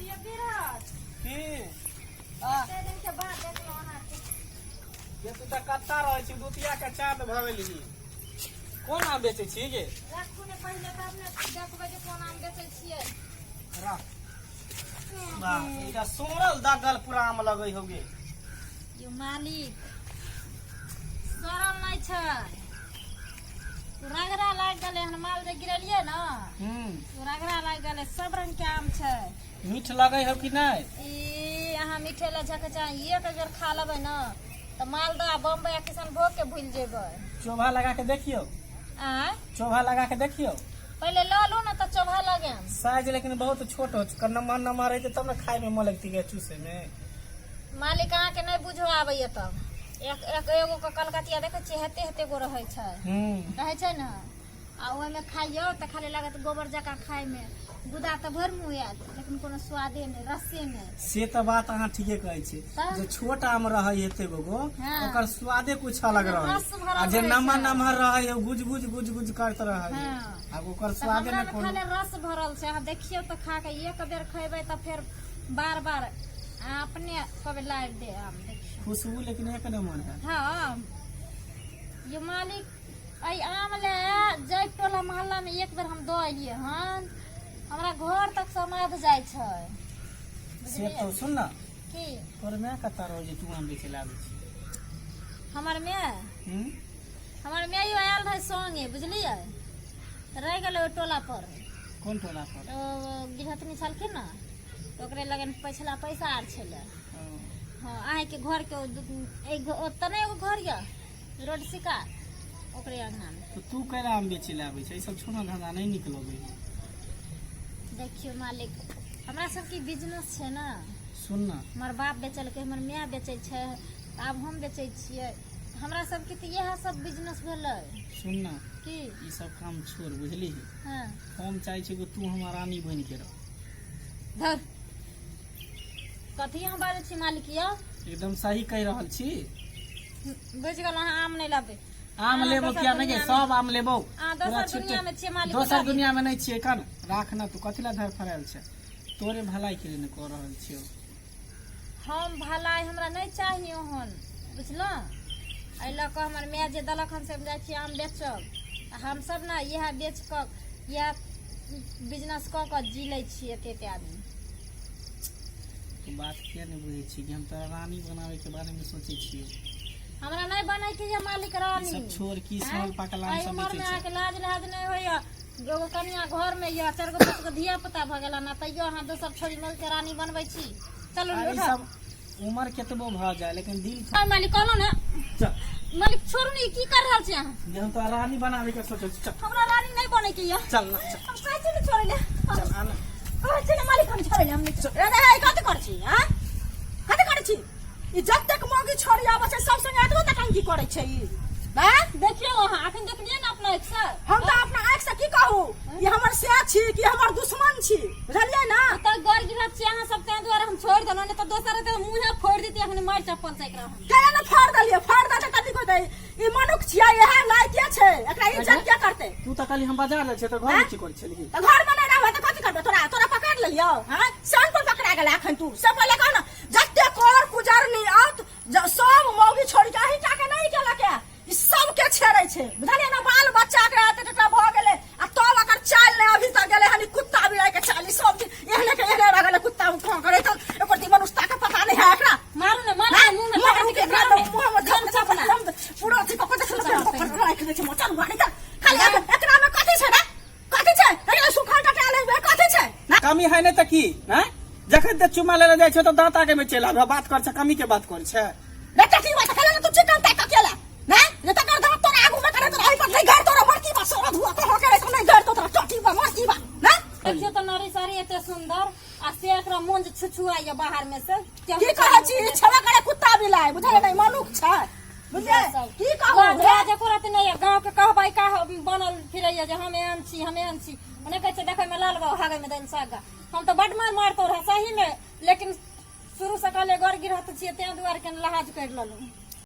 ये बिरहत की कते दिन के बाद देखलहुँ अहाँके। जे तू तऽ कत्ता रहै छी दुतिया के चाँद भऽ गेलही। कोन आम बेचै छी गे? राखू ने पहिले तब ने देखबै जे कोन आम बेचै छियै। राख। वाह, ई तऽ सोरल दगल पूरा आम लगै हौ गे। यो मालिक सड़ल नहि छै, रगड़ा लागि गेलै हन। माल जे गिरेलियै ने, रगड़ा लागि गेलै। सब रंग के आम छै। मीठ लगै हौ कि नहि? ई अहाँ मीठे लए झके चाही। एक बेर खा लेबै ने तऽ मालदह आ बम्बई आ किशनभोग के भूलि जेबै। चोभा लगा के देखियौ। आँय? चोभा लगा के देखियौ। पहिले लऽ लू ने तऽ चोभा लगायब। साइज लेकिन बहुत छोट हो छै। नम्हर नम्हर रहतै तब ने खाय में मन लगतै गे चूसे में। मालिक, अहाँके नहि बुझो आबैया। तब एक एक एगो के कलकतिया देखै छियै, हेते हेते गो रहै छै। रहै छै ने, आ ओहिमे खाइयौ तऽ खाली लागत गोबर जकाँ खायमे। गुदा तऽ भरि मुँह आयत, लेकिन कोनो स्वादे नहि, रसे नहि। से तऽ बात अहाँ ठीके कहै छी। तऽ? जे छोट आम रहै हेते गो गो, ओकर स्वादे कुछ अलग रहै रस भरल आ जे रहै नमहर छै। नमहर रहै है, गुज गुज गुज गुज करैत रहै है। आ ओकर तऽ स्वादे हमरा ने मे कोनो। खाली रस भरल छै। अहाँ देखियौ तऽ खा के एक बेर खैबै तऽ फेर बार बार अहाँ अपने कहबै लाबि दे आम। देखियौ। खुशबू लेकिन एक नंबर है। हँ यो मालिक, एहि आम ले जाहि टोला मोहल्ला मे एक बेर हम दऽ एलियै हन, हमरा घर तक समाध जाइ छै। से तो सुन ना। की? तोर माय कतऽ रहै जे तू आम बेचे ला आबै छी? हमर माय? हमर मायो आयल रहै संगे, बुझलियै? तऽ रहि गेलै ओहि टोला पर। कोन टोला पर? ओ गृहस्थनी छलखिन ने, तऽ ओकरे लगन पछिला पैसा आर छलै। हँ, अहाँके घरके ओतऽ नहि एगो घर यऽ रोड सिका, ओकरे अङ्गनामे। तऽ तू कैला आम बेचे ला आबै छै? ई सब छोड़ना, धंधा नहि नीक लगै है। देखियौ मालिक, हमरा सबके बिजनेस छै ने। सुन ना। हमर बाप बेचलकै, हमर माय बेचै छै, तऽ आब हम बेचै छियै। हमरा सबके तऽ इएह सब बिजनेस भेलै। सुन ना। की? ई सब काम छोड़, बुझली? हँ। हम चाहै छी कि तू हमर रानी बनि के रह। धर, कथी अहाँ बाजै छी मालिक यौ? एकदम सही कहि रहल छी। बुझि गेलहुँ, अहाँ आम नहि लेबै। आम अहाँ लेबो दोसर किया नहि गे? दुनियामे- सब आम लेबो। अहाँ पूरा दोसर छिट्टे- दुनियामे छियै मालिक। दोसर लाबी। दुनिया में नहीं छियै। कन राख ना, तू कथी ला धर फड़ायल छै? तोरे भलाई के लिए ने कह रहल छियौ। हम भलाई हमरा नहि चाही ओहन, बुझलहुँ? एहि लऽ कऽ हमर माय जे देलक हन से हम जाइ छी आम बेचब। आ हमसभ ने इएह बेच कऽ, इएह बिजनेस कऽ कऽ जी लै छी एते एते आदमी। तू बात किया नहि बुझै छी कि हम तोरा रानी बनावे के बारे में सोचै छियौ? हमरा नहि बनैके ये मालिक ई रानी। सब छोड़, की सड़ल पाकल आम एहि सब उमर बेचै मे छै? अहाँके लाज लाज नहि होइया? एगो कनिया घर मे यऽ, चारि गो पाँच गो धिया पुता भऽ गेल हन, तैयो अहाँ दोसर छोड़ी मिल के रानी बनबै छी। चलू। अरे, ई उठऽ। सब उम्र केतबो भऽ जाए, लेकिन दिल आइ मालिक, कहलहुँ ने। चल। मालिक, छोड़ू ने, ई की कर रहल छी अहाँ? जे हम तोरा रानी बनावे के सोचै छी, चल। हमरा रानी नहि बनैके यऽ। चल ना, चल। हम कहै छी ने छोड़ै ले। चल आना। कहै छी ने मालिक, हम छोड़ै ले, हम नहि छोड़ै। रे रे, कथी करै छी? आँ, कथी करै छी? ई जतेक मौगी छोड़ी आबै छै, सब संगे एतबो तटंकी करै छै ई, आँ? देखियौ, अहाँ अखन देखलियै ने अपना आँखि से। हम तऽ अपना आँखि से की कहू, ई हमर से छी कि हमर दुश्मन छी, बुझलियै ने? तऽ गौर गिरहत छी अहाँ सब, ताहि दुआरे हम छोड़ि देलहुँ, नहि तऽ दोसर रहतै तऽ मुँहे फोड़ि देतै अखन मारि चप्पल से एकरा हम। केना ने फाड़ देलियै? फाड़ देतै तऽ नीक होतै। ई मनुख छियै, इएह लायके छै? एकरा इज्जत के करतै? तू तऽ कहली हम बाजार जाइ छियै, तऽ घर में की करै छलही? तऽ घर में नहि रहबै तऽ कथी करबै? तोरा तोरा पकड़ लेलियौ? हँ, सन पर पकड़ा गेलै अखन तू। से पहिले कह ने, जते कर कुजरनी आओत सब मौगी छोड़ी के अही टा के नहि केलक है, ई सबके छेड़ै छै, बुझलियै ने? बाल बच्चा के एते टटा भऽ गेलै आ तब एकर चालि नहि अभी तक गेलै हन। ई कुत्ता बिलाइ के चालि, ई सब दिन एहने के एहने रह गेलै। कुत्ता उठा करे तऽ एकर दी मनुष्यता के पता नहि है एकरा। मारू ने, मारू ने, मुँह में मारू पकड़ के के एकरा मारू ने। मुँह में दम चपला। पूरा अथी कऽ के देखल राखि दै छै। मचल निकल खाली। एकरा में कथी छै रे? कथी छै एकरा? सुखल टटा लेबै, कथी छै ना? कमी है नहि तऽ की हैं? जखन ते चुमा लेले जाइ छै तऽ दाँत आगे में चलि आबै, बात कर छै, कमी के बात कर छै। रे टटी बात खेले तू चिकन ताक केला ना जे तकर दाँत तोरा आगू में करे तोरा एहि पर नहीं घर तोरा मरकी बा सोरा धुआ कह करे तो नहीं घर तोरा टटी बा मरकी बा ना। देखियौ तऽ नरी सारी एते सुंदर आ से एकरा मोन जे छुछुआइया बाहर में से। की कहै छी? ई छेबे करे कुत्ता बिलाइ, बुझलियै? नहि मनुख छै, बुझलियै? की कहू? लाज लाज एको रत्ती नहि यऽ। गाँव के कहबै का बनल फिरैया जे हम एहन छी, हम एहन छी। ओने कहै छै देखै में लाल बाबू, हागे में दैल सागा। हम तऽ बड मार मारतो रहे सही में, लेकिन शुरू से कहले घर गृहस्थ छियै, ताहि दुआरे कनि लहाज करि लेलहुँ।